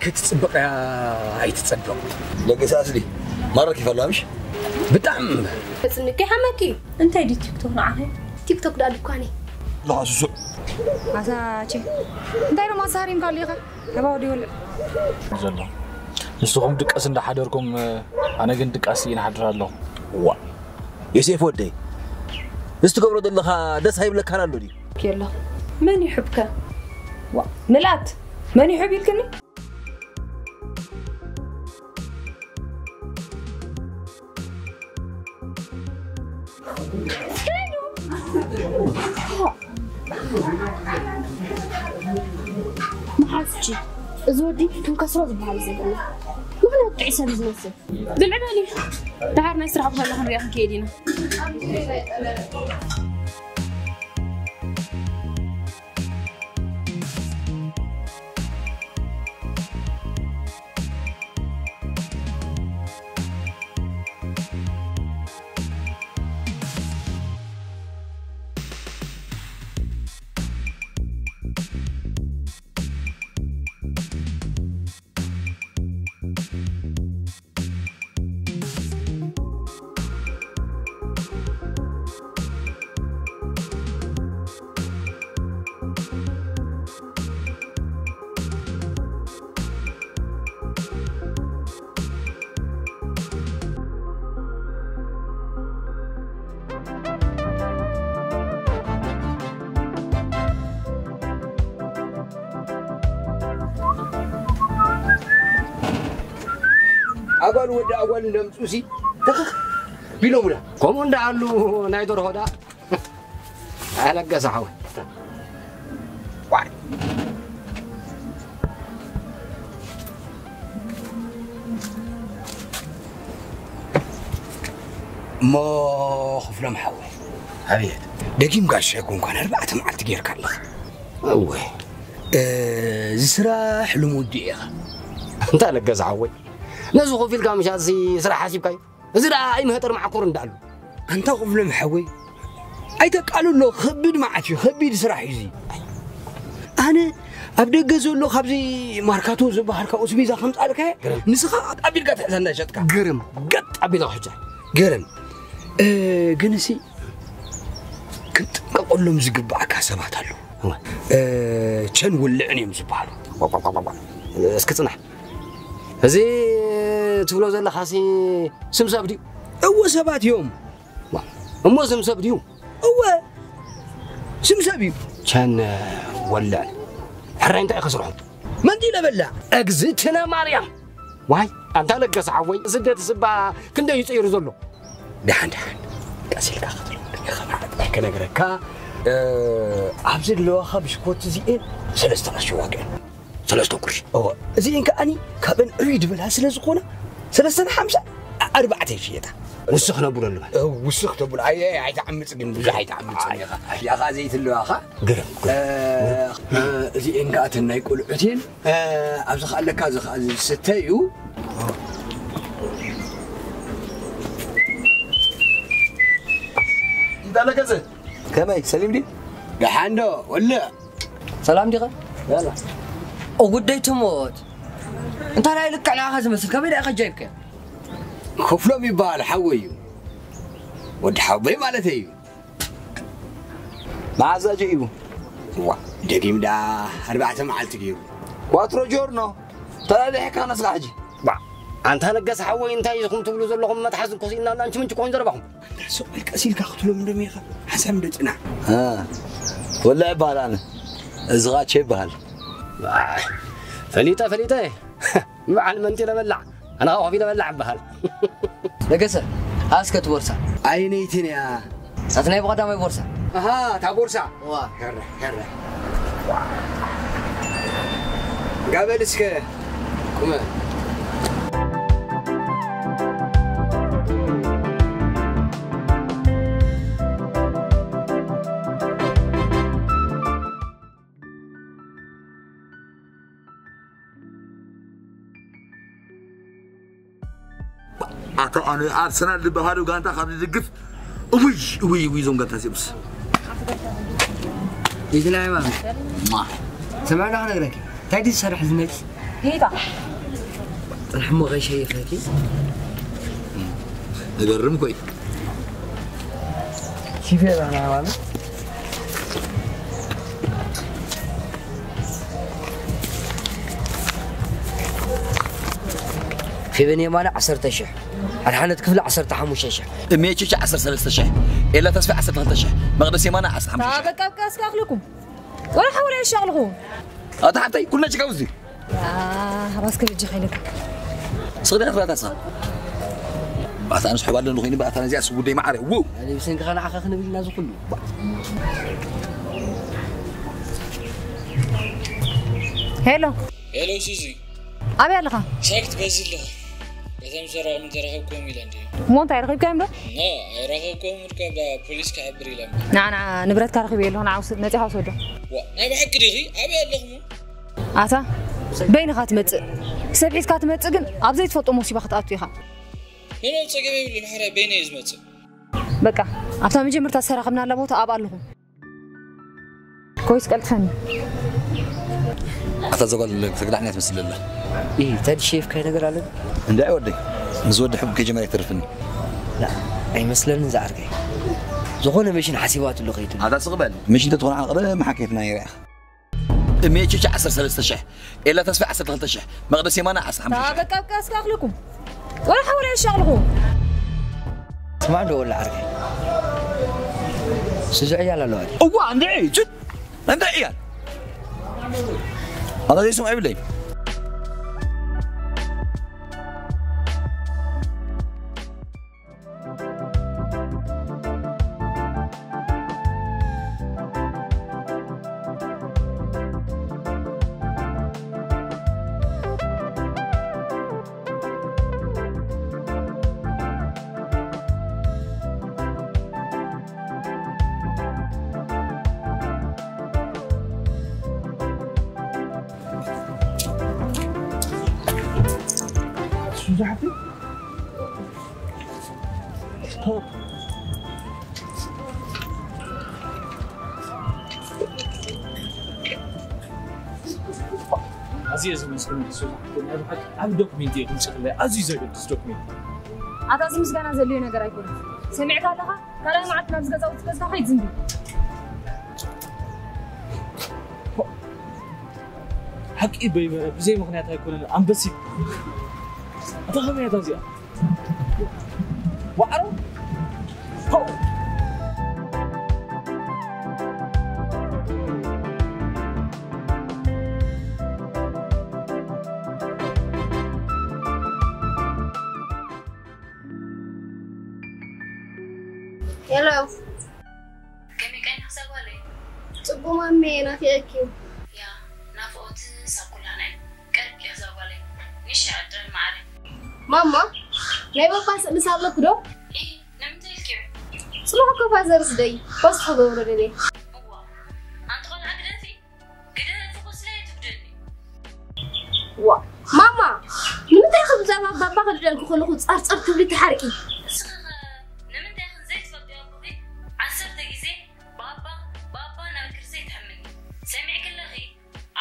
ክትጽብቕ እያ ኣይትጸብቕ። ለገሰ ኣስሊ ማረክ ይፈላምሽ። ብጣዕሚ ጽንቂ ሓመኪ። እንታይ ዲ ቲክቶክ ንዓኸ? ቲክቶክ ዳ ድኳኒ። ለኻሱ ኣታ ቺ እንታይ ነው ማሳሪም ካሊኻ? ተባው ዲወል ዘሎ ንስኹም ድቀስ እንዳሓደርኩም ኣነ ግን ድቃስ ይናሓድር ኣለኹ። ዋ ዮሴፍ ወደይ፣ ምስ ትገብሮ ዘለኻ ደስ ኣይብለካን ኣሎ ድዩ? የሎ። መን ይሕብከ? ዋ ምልኣት መን ይሕብ ኢልክኒ? መሓዝቺ እዚ ወዲ ክንከስሮ ዝበሃል ዘለና ምኽንያቱ ጥዑይ ሰብ እዩ ዝመስል። ብልዕ በሊ ደሓር ናይ ስራሕ ቦታ ኣለኹ ንሪኣ ክንከይድ ኢና። ኣጓል ወዲ ኣጓል እንደምፅኡ ሲ ተኸኽ ቢሎሙላ። ከምኡ እንዳኣሉ ናይ ደርሆ ዳ ኣለገሰ ሓወይ። ዋይ። እሞ ክፍሎም ሓወይ። ኣቤት። ደጊም ጋሻ ኣይኮንኳን ኣርባዕተ መዓልቲ ጌርካ ኣለኻ። እወ። እዚ ስራሕ ልሙድ ድዩ ኢኻ? እንታይ ኣለገሰ ሓወይ፣ ነዚ ኮፍ ኢልካ ምሻጥሲ ስራሕ ሓሲብካዩ? እዚ ደኣ ኣይመህጠር መዓኮር እንዳኣሉ። ኣንታ ክፍሎም ሓወይ፣ ኣይተቃልሎ፣ ከቢድ መዓት እዩ፣ ከቢድ ስራሕ እዩ እዚ። ኣነ ኣብ ደገ ዘሎ ካብዚ ማርካቶ ዝበሃል ካብኡ ስቢዛ ከምጻልካ ንስኻ ኣቢልካ ትሕዛ እንዳሸጥካ ግርም ገጥ ኣቢልካ ሕጃ። ግርም። ግንሲ ክንጥንቀቀሎም ዝግባኣካ ሰባት ኣለዉ። ቸን ውልዕን እዮም ዝበሃሉ። እስኪ ፅናሕ። እዚ ትብሎ ዘለኻሲ ስም ሰብ ድዩ? እወ ሰባት እዮም። እሞ ስም ሰብ ድዩ? እወ ስም ሰብ እዩ። ቸን ወልዕን ሕራይ እንታይ ከስርሖም? መንጢለ በላዕ። እግዝእትነ ማርያም። ዋይ ኣንታ ለገሰ ሓወይ፣ ስደት ስባ ክንደይ እዩ ፀይሩ ዘሎ። ደሓን ደሓን ቀስ ኢልካ ክትሎም ኢኻ ማለት ናይ ከነግረካ። ኣብዚ ዘለዋኻ ብሽኮቲ እዚኤን ሰለስተ ቅርሺ ዋግአን። ሰለስተ ቅርሺ? እወ። እዚኤን ከኣኒ ካብን ዕብይ ድበላ ስለ ዝኾና ሰለስተን ሓምሳ ኣርባዕተ ይሽየጣ። ውስኽ ነብሎ ንበል። ውስኽ ተብሎ ኣይተዓምፅ ግን ብዙሕ ኣይተዓምፅን ኢኻ። ያኻ ዘይትለዋኻ። ግርም። እዚኤን ከኣ ተን ናይ ቆልዑት እየን። ኣብዚ ከኣ ኣለካ እዚ ከኣ ዝስተ እዩ። እንዳ ለገሰ ከመይ ሰሊም ድዩ? ደሓን ዶ ወልዕ? ሰላም ዲኻ? ያላ። ኦ ጉዳይ ትሞት። እንታይ ናይ ልክዕ ንዓኻ ዝመስል ከመይ ደኣ ከጃይብከ? ክፍሎም ይበሃል ሓወይ እዩ። ወዲ ሓወይ ማለት እዩ። መዓዝ ኣጀኢቡ? ዋ ደጊም ደኣ ኣርባዕተ መዓልቲ ገይሩ። ኳትሮ ጆርኖ ተላሊሕካ ነስኻ ሕጂ። ባ ኣንታ ለገሰ ሓወይ እንታይ ኢኹም ትብሉ ዘለኹም? መትሓዝ እኮ ስኢንና ኣንቺ ምንጭ ኮን ዘረባኹም። ኣንታ ስቕ ኢል ቀስ ኢልካ ክትሎም እንዶ ሜኻ ሓሳብ እንዶ ጽናዕ። ወላ ይበሃል ኣነ እዚ ቓቸ ይበሃል። ፈሊጠ ፈሊጠ በዓል መንጢለ በላዕ ኣነ ኸዓ ኮፍ ኢለ በላዕ እበሃል። ለገሰ ኣስከ ትቦርሳ ኣየነይትን እያ? ሳት ናይ ብቐዳማይ ቦርሳ። ኣሃ እታ ቦርሳ። ዋ። ሄረ ሄረ። ጋበል እስከ ቁመ። ኣታ ኣነ ኣርሰናል ዝበሃሉ ጋንታ ካብ ዝድግፍ እውይ እውይ እውይ እዞም ጋንታ ዜምስ ይዝላይ ማም ማ ሰማዕና ክነግረኪ እንታይ ድዩ ዝሰርሕ ዝመጽ ጌታ። ሕሞ ከይሸየፈኪ። እገርም ኮይ። ሺፌር ኣና ማለት። ፌበን የማነ ዓሰርተ ሽሕ፣ ኣድሓነት ክፍሊ ዓሰርተ ሓሙሽተ ሽሕ፣ እሜችች ዓሰርተ ሰለስተ ሽሕ፣ ኤላ ተስፋ ዓሰርተ ክልተ ሽሕ፣ መቕደስ የማነ ዓሰርተ ሓሙሽተ ሽሕ። በቃ፣ በቃ፣ እስከ ኣኽልኩም። ወላ ሓውላ ይሻቕልኹ። ኣታ ሓብተይ፣ ኩልና ጭቃ ውዚ። ኣባስከ ልጅ ኸይልካ። ስቕዳ ክፍላታ ስኻ። ባታ ኣንስ ሕባለ ንኾይኒ፣ ባታ ነዚኣ ስጉደይ ማዕረ። ው! ኣለ ብሰንክኻ ንዓኻ ክንብል ኢና ዝኹሉ። ሄሎ። ሄሎ ሱዚ። ኣበይ ኣለኻ? ሳክት በዚ ኣለኹ። እቶም ሰራቕ እንተረኸብኩም ኢለ እንዲ። እሞ እንታይ ረኺብካዮም ዶ? ኖ፣ ኣይረኸብኩም፣ ርካብ ዳ ፖሊስ ክሕብር ኢለ። ንዓ፣ ንዓ፣ ንብረትካ ረኺበ ኣለኹ፣ ንዓ ውሰድ፣ መጺኻ ውሰዶ። ዋ፣ ናይ ብሓቂ ዲኺ? ኣበይ ኣለኹም? ኣታ፣ በይንኻ ትመጽእ። ሰብ ሒዝካ ትመጽእ ግን ኣብ ዘይትፈልጦ መሲባ ክትኣቱ ኢኻ። ኖ፣ ኖ፣ ጸገም የብሉን፣ ሓራይ በይነይ እየ ዝመጽእ። በቃ፣ ኣብታ መጀመርታ ዝተራኸብናላ ቦታ ኣብ ኣለኹ። ኮይስ ቀልጥፈኒ። ኣታ ዘጓል ተግዳዕና ትመስል ኣላ። ኢ፣ ተዲ ሼፍ ካይ ነገር ኣለ? እንዳ ወደይ፣ ምስ ወዲ ሕቡ ከጀመረ ይተርፍኒ። ላ፣ ኣይመስለንን ዝዓርከይ። ዝኾነ መሽን ሓሲባትሉ ከይትብል። ኣታ ስቕ በል። መሽን ተትኾነ ዓቕረ መሓከይትና ይርኣኻ። እሜችች ዓሰርተ ሰለስተ ሽሕ፣ ኤላ ተስፋ ዓሰርተ ክልተ ሽሕ፣ መቕደስ የማነ ዓሰርተ ሓሙሽተ ሽሕ። በቃ፣ በቃ፣ እስከ ኣኽልኩም። ወላ ሓውላ ይሻቕልኹ። ስማዕ እንዶ ወላ ዓርከይ። ስዙዕ እያል ኣለዋ ድዩ? እዋ፣ እንድዒ፣ ችት፣ እንድዒ እያል። ኣታ ዘይስምዖ ይብለይ። ኣዝየ ዘመስግን እሱ ናይ ብሓቂ ዓቢ ዶክሜንት እዩ ክምጽእለይ፣ ኣዝዩ ዘገድስ ዶክሜንት። ኣታ፣ እዚ ምስጋና ዘድልዮ ነገር ኣይኮነን። ሰሚዕካ ኣለኻ? ካልኣይ መዓልቲ ናብዚ ገዛ ውጽእ ገዝካ ከይድ ዝንቢ። ሓቂ በይበረ ብዘይ ምኽንያት ኣይኮነን ኣንበሲት። ኣታ፣ ከመይ እያ እዚኣ? ዋዕሮ? ሆ! ሄሎ። ከመይ ቀኒኻ ጓለይ? ጽቡቕ ማሜ፣ ናፊቐኪ። ያ፣ ናፍቖት ሳብ ኩላህና እዩ። ቀርብ ኪያ እዛ ጓለይ። ንሽ ዕድል ማዕረ። ማማ፣ ናይ ባባ ስእሊ ሳለኩ ዶ? ኢ፣ ንምንታይ ኢልኪዮ? ጽባሕ እኮ ፋዘርስ ደይ፣ ፖስት ክገብሮ ደልየ። እዋ፣ ኣንቲ ቆልዓ ግደፊ። ግደፊ እኮ ስለ ትጉደኒ። ዋ፣ ማማ፣ ንምንታይ ኢኺ ብዛዕባ ባባ ክድደልኩ ከለኹ ጸርጸር ትብሊ ትሓርቂ? እስኺ ኸ ንምንታይ ኢኺ ዘይትፈልጥዮ ኣቦኺ ዓሰርተ ግዜ ባባ፣ ባባ እናበልኪ ርእሰይ ትሕምኒ? ሰሚዕኪ ኣለኺ?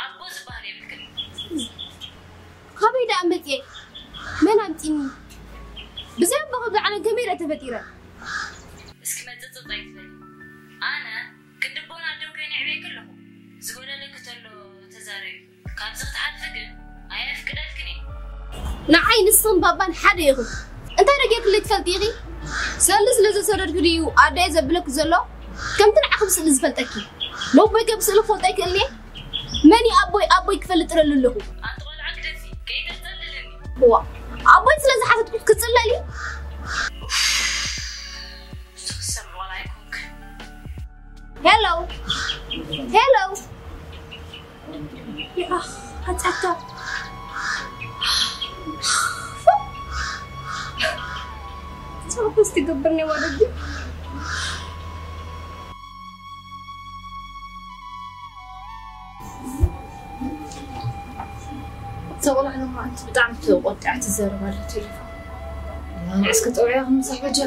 ኣቦ ዝበሃል የብልክን። ካበይ ደኣ መጽየ? መን ኣምጺኒ? ብዘይ ኣቦ ከምዚ ዓለም ከመይ ኢለ ተፈጢረ? እስኪ መጽጽጽ ኣይትበሊ። ኣነ ክንዲ ኣቦን ኣደን ኮይነ የዕብየኪ ኣለኹ። ዝጎደለኪ ተሎ ተዛረቢ። ካብዚ ክትሓልፊ ግን ኣየፍቅደልክን እየ። ንዓይ ንስኽን ባባን ሓደ ኢኹም። እንታይ ደጊርክለይ ትፈልጢ ኢኺ? ሰእሊ ስለ ዘሰደድኩ ድዩ ኣደየ ዘብለኪ ዘሎ? ከምቲ ንዓኺ ብስእሊ ዝፈልጠኪ። ነቦይ ከ ብስእሊ ክፈልጦ ኣይክእልን እየ? መን እዩ ኣቦይ፣ ኣቦይ ክፈልጥ ጥረሉ ኣለኹ። ኣንቲ ቆልዓ ግደፊ፣ ከይተጸልልኒ። እዋ፣ ኣቦይ ስለ ዝሓተትኩ ክጽለል እዩ? ንሱ ክሰምዕ ዋላ ኣይኮንክን። ሄሎ፣ ሄሎ። ያኽ፣ ኣጻታ። ጸጉስ ትገብርኒ ወለዲ። እዛ ቆልዓ ሎማዓንቲ ብጣዕሚ ተቆጢዓ ትዛረብ ኣላ ቴሌፎን። ንዕስ ክጠውዕያ ክንሳሕ በጃ።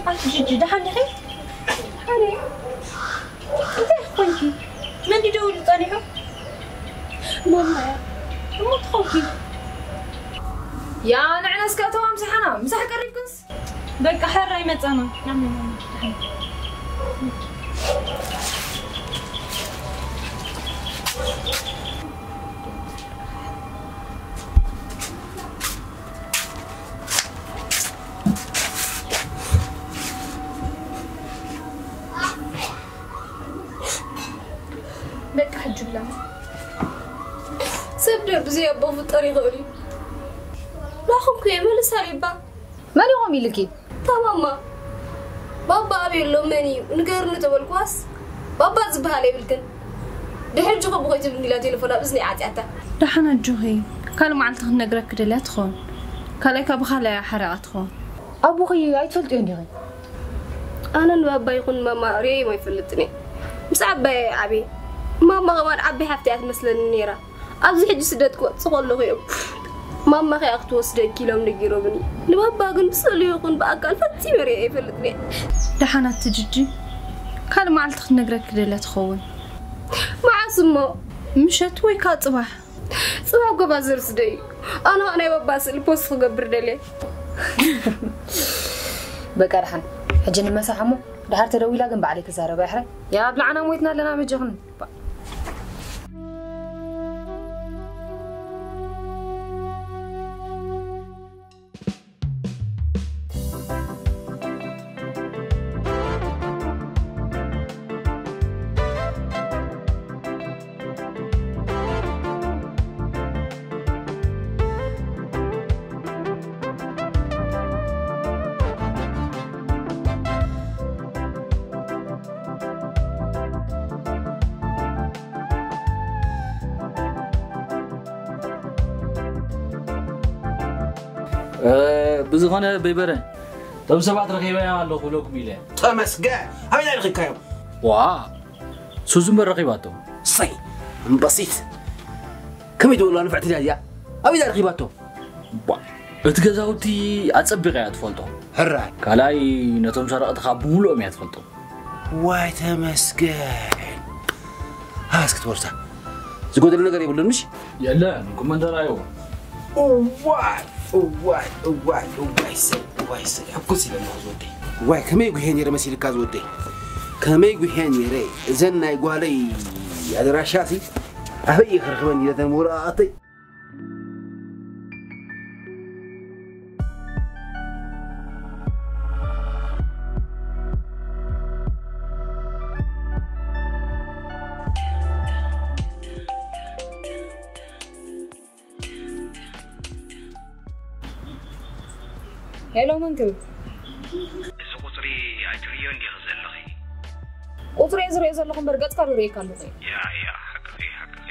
ኣቲ ጂጂ፣ ደሓን ዲኺ? ደሓን እየ። እንታይ ኮንኪ? መን ድዩ ደዊሉ ጸኒሑ? ማማ እያ። እሞ ትኾንኪ? ያ ንዕና እስከ እተዋ ምሳሓና፣ ምሳሕ ቀሪብክንስ? በቃ ሕራይ መጻና። በቃ ሕጂ ብላ። ሰብ ዶ ብዘይ ኣቦ ፍጠር ይኽእል እዩ? ላኹምኩ እየ መልሳ ሪባ። መን ኢኹም ኢልኪ? ታማማ። ባባ ኣበይ ኣሎ? መን እዩ? ንገርኒ ተበልኩዋስ፣ ባባ ዝበሃል የብልክን። ድሕሪ ጅኾ ብኾይ ትብልኒ ኢላ ቴሌፎን ኣብ እዝኒ ዓጽያታ። ደሓን ኣጆኺ። ካልእ መዓልቲ ክትነግረኪ ደልያ ትኸውን። ካልኣይ ካብ ብኻልኣይ ሓሪቓ ትኸውን። ኣቦኺ ኣይትፈልጥዮን ዲኺ? ኣነ ንባባ ይኹን ማማ ርእየዮም ኣይፈልጥን እየ። ምስ ዓባየ እየ ዓብየ። ማማ ከማን ዓባይ ሓፍቲ እያ ትመስለኒ ነይራ። ኣብዚ ሕጂ ስደት ክወጽእ ከለኹ እዮም ማማ ከኣ ክትወስደኪ ኢሎም ነጊሮምኒ። ንባባ ግን ብስእሊ ይኹን ብኣካል ፈጺመ ርእየ ኣይፈልጥን እየ። ደሓን ኣቲ ጂጂ፣ ካልእ መዓልቲ ክትነግረኪ ደልያ ትኸውን። መዓስ እሞ? ምሸት ወይ ከኣ ጽባሕ። ጽባሕ ጎባዝር ስደይ። ኣነ ኸኣ ናይ ባባ ስእሊ ፖስት ክገብር ደልየ። በቃ ደሓን። ሕጂ ንመሳሕ እሞ ድሓር ተደዊላ ግን ባዕለይ ክዛረባ ይሕረ። ያ ኣብ ልዓና ሞይትና ኣለና መጀኽን። እ፣ ብዝኾነ በይበረ፣ እቶም ሰባት ረኺበዮም ኣለኹ ክብለኩም ኢለ። ተመስገን። ኣበይ ረኺብካዮም? ዋ፣ ሱዚ እምበር ረኺባቶም። ሰይ፣ እምበሲት። ከመይ ትብልዋ ንፍዕቲ እያ? ኣበይ ረኺባቶም? ባ፣ እቲ ገዛውቲ ኣጸቢቐ እያ ትፈልጦ። ሕራይ። ካልኣይ፣ ነቶም ሰረቕቲ ካብ ብምሉኦም እያ ትፈልጦ። ዋይ ተመስገን። ሃስ ክትወርሳ። ዝጎደለ ነገር የብሉን ምሽ? የለን፣ ኮመንደር ኣይዎ። እዋይ፣ እዋይ፣ እዋይ፣ እዋይ፣ ሰብ፣ እዋይ፣ ሰብ። ሕኩስ ኢለ ኣለኹ ዝወደይ። ዋይ፣ ከመይ ጉሄ ነይረ መሲልካ ዝወደይ። ከመይ ጉሄ ነይረ። እዘን ናይ ጓለይ ኣድራሻሲ ኣበይ እየ ክረኽበን ኢለ ተን ወረቓቕተይ። ሄሎ፣ መን ክብል? እዚ ቁጽሪ ኣይትርእዮን ዲኺ ዘለኺ? ቁጽሪ እየ ዝርእዮ ዘለኹ እምበር ገጽካ ዶ ርእየካ ኣለኹ? ያ፣ ያ፣ ሓቅኺ፣ ሓቅኺ።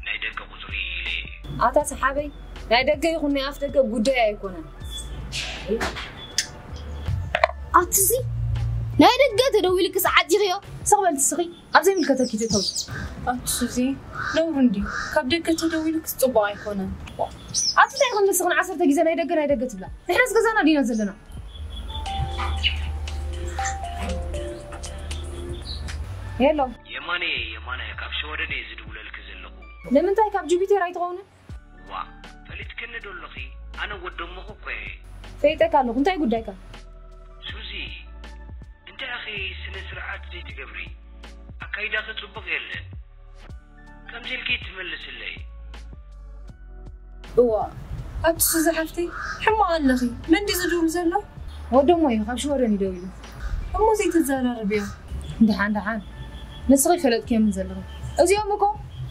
ናይ ደገ ቁጽሪ ኢለ። ኣታ ሰሓበይ፣ ናይ ደገ ይኹን ናይ ኣፍ ደገ ጉዳይ ኣይኮነን። ኣትዚ ናይ ደገ ተደዊልክስ ዓጺኽዮ? ስቕ በል ትስኺ፣ ኣብ ዘይምልከተኪ ትእተዊ። ኣቲ ሱዚ፣ ነውሪ እንድዩ። ካብ ደገ ተደዊሉክስ ጽቡቕ ኣይኮነን። ኣቲ እንታይ ኢኹም ንስኽን ዓሰርተ ግዜ ናይ ደገ ናይ ደገ ትብላ? ንሕናስ ገዛና ዲና ዘለና? ሄሎ። የማነ፣ የማነ፣ ካብ ሸወደን እየ ዝድውለልኪ ዘለኹ። ንምንታይ ካብ ጁፒተር ኣይትኸውንን? ዋ፣ ፈሊጥክኒ ዶ ኣለኺ? ኣነ ወዲ እሞኺ እኮ እየ። ፈሊጠካ ኣለኹ። እንታይ ጉዳይካ? ሱዚ፣ እንታይ ኢኺ ስነ ስርዓት ዘይትገብሪ? ኣካይዳኺ ጽቡቕ የለን። ከምዚ ኢልኪ ትመልስለይ? እዋ፣ ኣቲ ሱዚ ሓፍተይ፣ ሕማቕ ኣለኺ። መን ድዩ ዝድውል ዘሎ? ወደሞ እዩ፣ ካብ ሽወደን እዩ ደዊሉ። እሞ ዘይተዘራርብዮ? ደሓን፣ ደሓን። ንስኺ ፈለጥክዮምን ዘለኺ። እዚኦም እኮ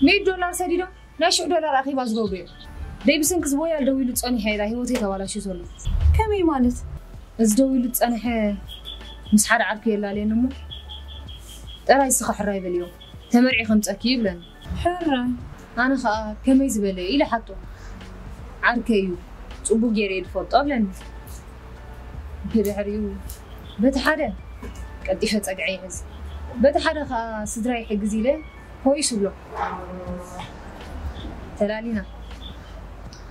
ሚእቲ ዶላር ሰዲዶም ናይ ሽዑ ዶላር ኣኼባ ዝገብሩ እዮም። ደይ ብሰንኪ እዚ ሞባይል ደዊሉ ጸኒሐ ኢላ ህይወተይ ተባላሽዩ ዘሎ። ከመይ ማለት? እዚ ደዊሉ ዝጸንሐ ምስ ሓደ ዓርኩ የላልየኒ እሞ፣ ጥራይ እስኻ ሕራይ በልዮ፣ ተመርዒ ከምጸኪ ይብለኒ። ሕራይ? ኣነ ኸኣ ከመይ ዝበለ ኢለ ሓቶ። ዓርከይ እዩ፣ ጽቡቕ ገይረ እየ ዝፈልጦ እብለኒ። ብድሕሪኡ በቲ ሓደ ቀልጢፈ ጸግዐ ይሕዝ፣ በቲ ሓደ ኸኣ ስድራ ይሕግዝ ኢለ ፖሊስ እብሎ። ተላሊና።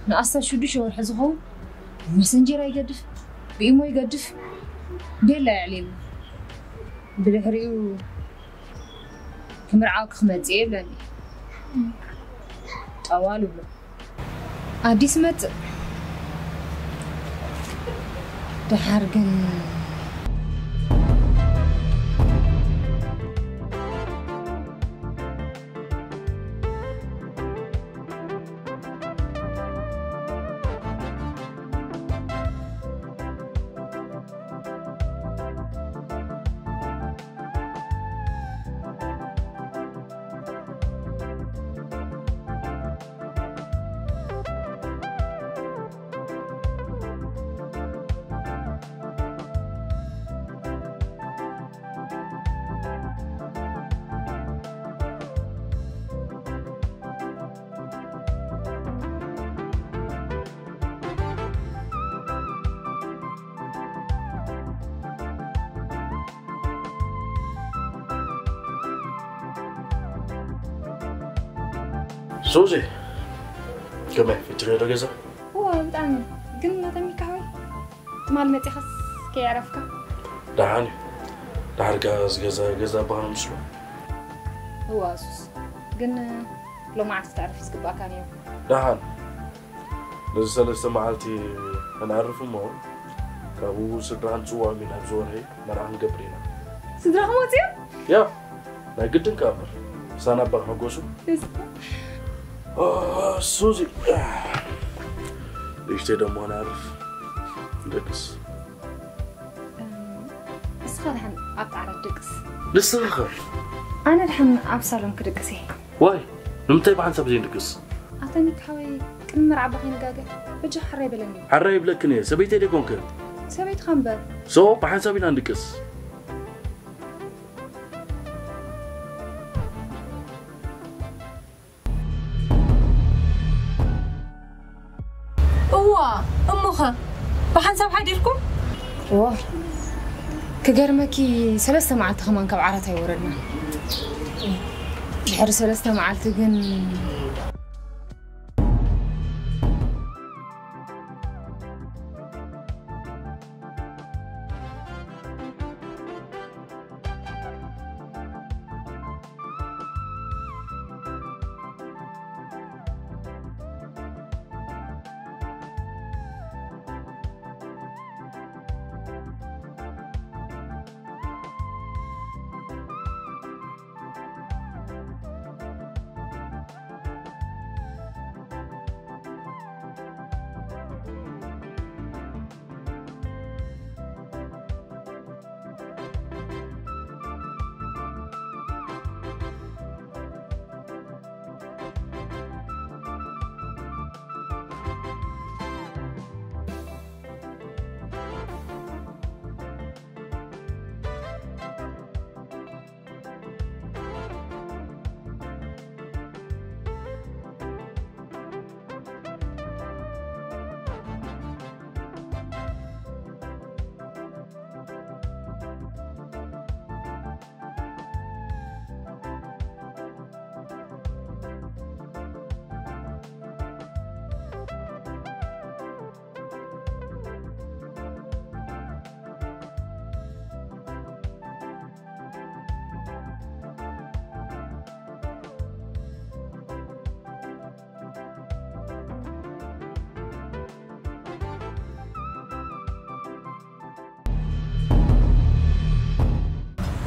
ንኣስታት ሽዱሽተ ወርሒ ዝኸውን መሰንጀር ኣይገድፍ። ብኢሞ ይገድፍ። ቤላ የዕሊሉ። ብድሕሪኡ ክምርዓው ክመጽእ እየ ይብለኒ። ጠዋል ብሎ። ኣዲስ መጽእ። ደሓር ግን ሱዚ፣ ከመይ፣ ፈቲኽዮ ዶ ገዛ? እወ፣ ብጣዕሚ። ግን ናተሚካ ሓወይ፣ ትማል መጺኻስ ከየዕረፍካ? ደሓን እዩ። ደሓር ከኣ ዝገዛ ገዛ በሃም ምስሉ። እወ፣ ኣሱስ። ግን ሎማዓንቲ ክትዕርፍ ዝግባእካ ነይሩ። ደሓን። ነዚ ሰለስተ መዓልቲ ክንዓርፍ እሞ፣ ካብኡ ስድራን ጽዋሚ ናብ ዝወርሒ መርዓ ክንገብር ኢና። ስድራኹም ወጺኦም? ያ፣ ናይ ግድን ከኣ እምበር። ሳና እባ ክሕጎሱ። ደስ። ኦ፣ ሱዚ። ንእሽተይ ደሞ ክንዓርፍ። ንደቅስ። እም፣ እስኻ ደሓን ኣብቲ ዓራት ደቅስ። ንስኺ ኸ? ኣነ ደሓን ኣብ ሳሎን ክድቅስ እየ። ዋይ፣ ንምንታይ ብሓንሳብ ዘይንድቅስ? ኣታ ኒክ ሓወይ፣ ቅድሚ መርዓ ኣባ ከይንጋገ፣ በጃ ሓራይ በለኒ። ሓራይ ይብለክን እየ፣ ሰበይተይ ደይኮንክን? ሰበይትኻ እምበር። ሶ፣ ብሓንሳብ ኢና ንድቅስ። እዋ፣ እሞኸ ብሓንሳብ ሓዲርኩም? እዋ፣ ክገርመኪ፣ ሰለስተ መዓልቲ ከማን ካብ ዓራት ኣይወረድናን። ድሕሪ ሰለስተ መዓልቲ ግን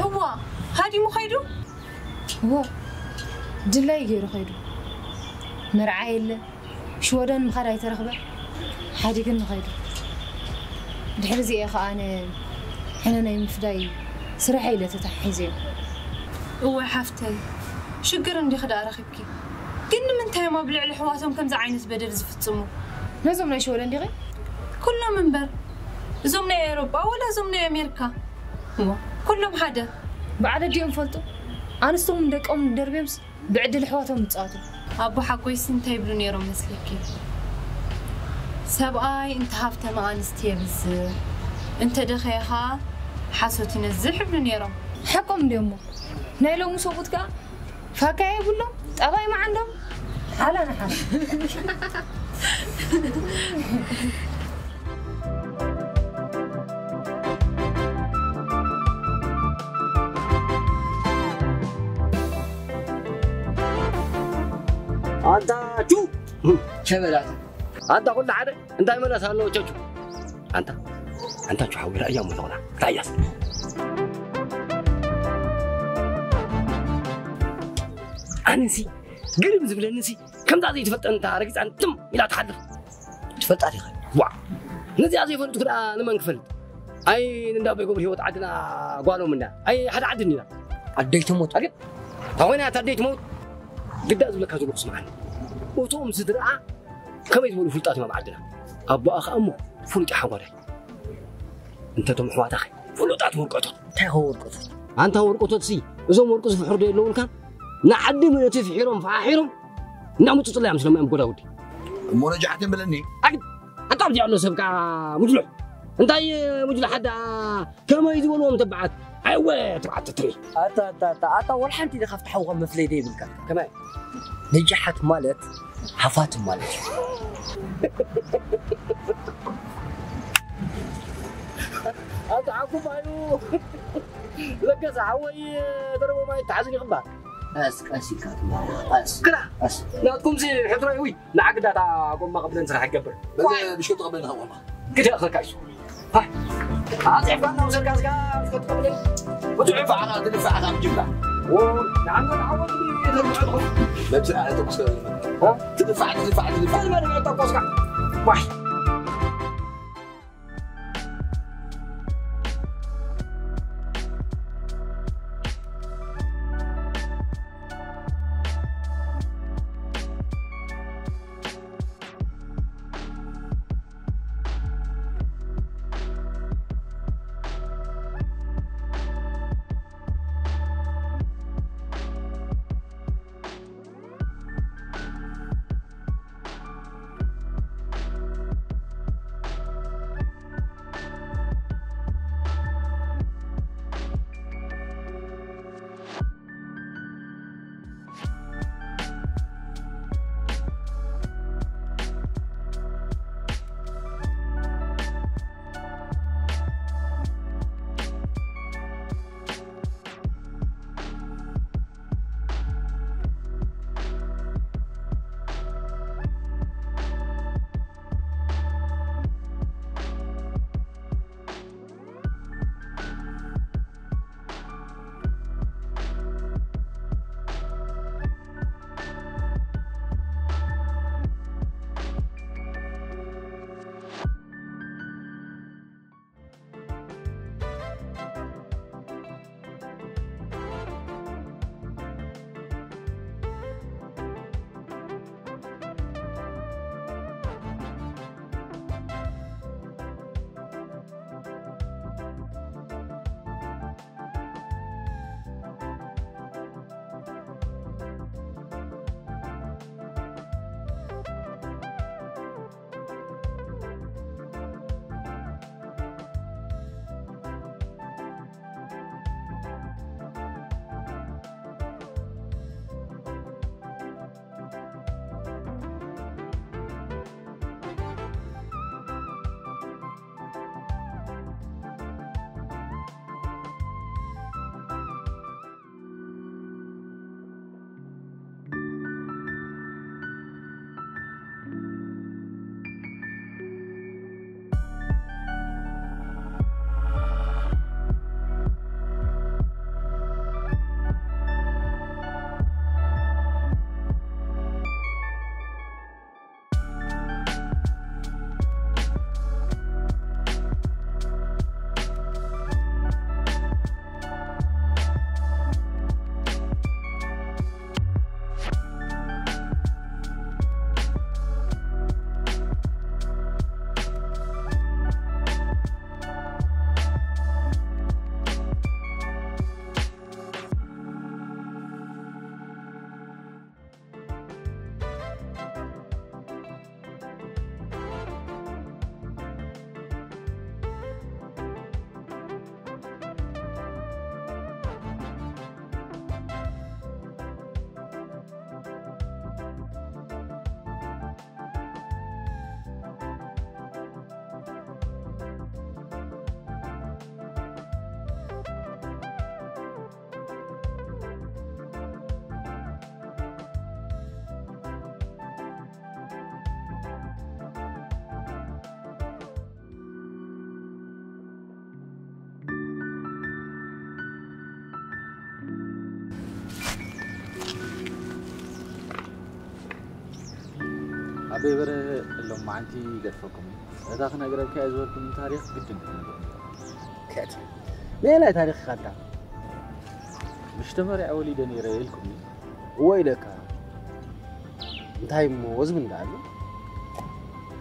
እዋ፣ ሃዲሙ ኸይዱ? እዎ፣ ድላይ ገይሩ ኸይዱ። መርዓ የለ፣ ሽወደን ምኻድ ኣይተረኽበ፣ ሓዲግኒ ኸይዱ። ድሕሪ እዚኤ ኸኣ ኣነ ሕነ ናይ ምፍዳይ ስራሕ ኢለ ተታሒዘዮ። እወ ሓፍተይ፣ ሽግር እንዲኺ ደኣ ረኺብኪ። ግን ንምንታይ እዮም ኣብ ልዕሊ ኣሕዋቶም ከምዚ ዓይነት በደል ዝፍጽሙ? ነዞም ናይ ሽወደን ዲኺ? ኩሎም እምበር። እዞም ናይ ኤውሮጳ ወላ እዞም ናይ ኣሜሪካ? እሞ ኩሎም ሓደ። ብዓደዲኦም ፈልጡ። ኣንስቶምን ደቆምን ደርብዮምስ ብዕድል ኣሕዋቶም ይጻወቱ። ኣቦ ሓጎይስ እንታይ ይብሉ ነይሮም መስለኪ? ሰብኣይ እንተ ሃብተመ ኣንስቲ የብዝሕ፣ እንተ ደኸየ ኸኣ ሓሶት ይነዝሕ ይብሉ ነይሮም። ሓቆም እንድዮሞ። ናይ ሎሚ ሰብኡት ከኣ ፋካ የብሎም፣ ጠባይ መዓንዶም፣ ሓላ ንሓላ። ተበላተ ኣንታ ኩሉ ሓደ እንታይ መለስ ኣለዎ ቸቹ ኣንታ ኣንታ ቹ ሓዊ ራእያ እሞ ተኾና ራእያስ ኣነሲ ግርም ዝብለንሲ ከምዛ ዘይትፈልጠን እንታ ረጊፃን ትም ኢላ ትሓልፍ ትፈልጣ ዲኻ ዋ ነዚኣ ዘይፈልጡ ክዳ ንመን ክፈልጥ ኣይ ንዳ በይ ጎብር ህይወት ዓድና ጓሎም እንዳ ኣይ ሓደ ዓድን ኢና ኣደይ ትሞት ኣግን ታኾይና ኣታ ኣደይ ትሞት ግዳ ዝብለካ ዘሎ ክስምዓኒ እቶም ስድራኣ ከመይ ዝበሉ ፍሉጣት እዮም ኣብ ዓድና ኣቦኣ ከዓ እሞ ፍሉጥ ሓጓዳይ እንተቶም ኣሕዋታኸ ፍሉጣት ወርቀቶት እንታይ ኸ ወርቀቶት ኣንታ ወርቀቶት ሲ እዞም ወርቂ ዝፍሕሩ ዶ የለውልካ ንዓዲ ምእንቲ ፍሒሮም ፈሓሒሮም እናምፁ ፅላዮም ስለማዮም ጎዳጉዲ እሞ ነጃሕትን ብለኒ ኣግድ ኣንታ ኣብዚኣ ኣሎ ሰብ ከዓ ሙጅሉሕ እንታይ ሙጅሉሕ ሓዳ ከመይ ዝበልዎም ተባዓት ኣይወ ትብዓት ትትሪ ኣታ ኣታ ኣታ ኣታ ወላ ሓንቲ ኢኻ ኣብቲ ሓውኻ መፍለይ ዘይብልካ ከመይ ነጃሓት ማለት ሃፋት ማለት እዩ ኣታ ዓኩም ኣዩ ለገሰ ሓወይ ደረቦ ማይ ተሓዝን ይኽባል ቀስ ቀስ ኢልካ ትማራ ቀስ ግዳ ቀስ ናትኩም ሲ ሕትሮ ይዊ ንዓግዳታ ጎማ ቅብለን ስራሕ ይገብር በለ ብሽክለታ ቅብለን ሃወማ ግዳ ከካይሱ ኣጽዕፋና ውሰድካ ስጋ ብሽክለታ ቅብለን ብትዑ ፋዕራ ትድፋዕ ካብ ጅምላ ንዓና ንዓወት ተርምዐልኹም መብስራ ተቆስከ ትድፋዕ ትድፋዕ ትድፋዕ ዝመደብ ዕጣ ቆስካ ዋይ በይበረ ሎማዓንቲ ይገድፈኩም እዩ። እታ ክነግረካ እየ ዝበልኩም ታሪኽ ግድን ክትነግሩኒ። ከት፣ ንየናይ ታሪኽ ኢኻ ኣታ? ምሽ ተመርዐ ወሊደ ነይረ ኢልኩም እዩ። እወ ኢለካ። እንታይ እሞ ዝብል እንዳኣሉ?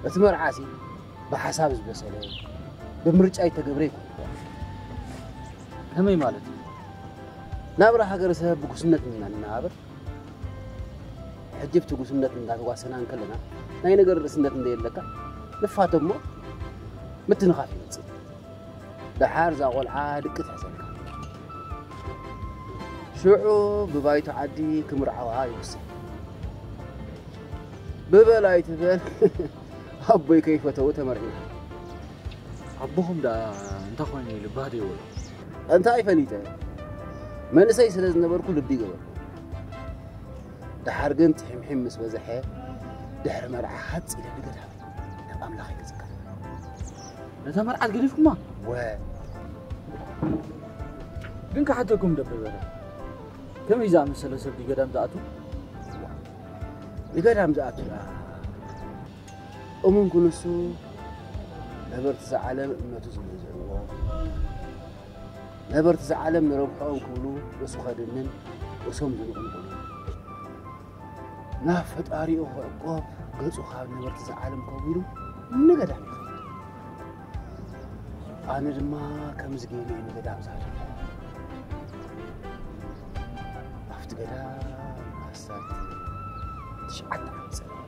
እቲ መርዓሲ ብሓሳብ ዝበሰለ፣ ብምርጫ ይተገብረ ይኮን። ከመይ ማለት እዩ? ናብራ ሃገረ ሰብ ብጉስነት ኢና ንነባበር። ሕጂ ብቲ ጉስነት እንዳተጓሰና እንከለና፣ ናይ ነገር ርእስነት እንደየለካ፣ ንፋቶ እሞ ምትንኻፍ ይመጽእ። ደሓር እዛ ቆልዓ ድቂ ትሕዘልካ። ሽዑ ብባይቶ ዓዲ ክምርዓዋ ይውስን። ብበል ኣይትበል፣ ኣቦይ ከይፈተው ተመርዒና። ኣቦኹም ደኣ እንታይ ኮይኑ ኢሉ ባህ ደይበሎ? እንታይ ፈሊጠ? መንእሰይ ስለ ዝነበርኩ ልቢ ይገበርኩ። ደሓር ግን ትሕምሕም ምስ በዝሐ፣ ድሕሪ መርዓ ሃጽ ኢለ ንገዳም ናብ ኣምላኸይ ክጽጋዕ። ነታ መርዓት ገዲፍኩማ? ወ። ግን ክሓተኩም ደበበረ። ከመይ ዝኣመሰለ ሰብ ንገዳም ዝኣቱ? ንገዳም ዝኣቱ ደኣ እሙን ክንሱ ነበርቲ ዝዓለም እምነቱ ዝገዝእዎ፣ ነበርቲ ዝዓለም ንረብሕኦም ክብሉ ርእሱ ከድንን ርእሶም ዝንቕንቕሉ፣ ናብ ፈጣሪኡ ክዕቆብ ገጹ ካብ ነበርቲ ዝዓለም ከዊሉ ንገዳም ይኸይድ። ኣነ ድማ ከምዚ ገይረ እየ ንገዳም ዝሃለኹ። ኣብቲ ገዳም ኣስታት ትሽዓተ ዓመት ጸኒሐ።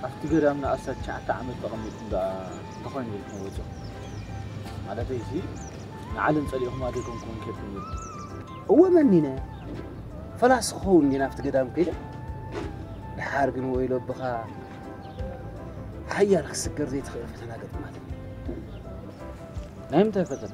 ኣብቲ ገዳም ንኣስታት ትሽዓተ ዓመት ተቐሚጥኩም ደኣ እንተኾይኑ ኢልኩም ወጺኹም? ማለተይ፣ እዚ ንዓለም ጸሊእኹማ ዘይኮንኩም ከይድኩም ኢልኩም? እወ፣ መኒነ። ፈላሲ ክኸውን እንዲና ኣብቲ ገዳም ከይደ። ደሓር ግን ወይሎ ኣቦኻ፣ ሓያል ክስገር ዘይትኽእል ፈተና ገጥማትኒ። ናይ ምንታይ ፈተና?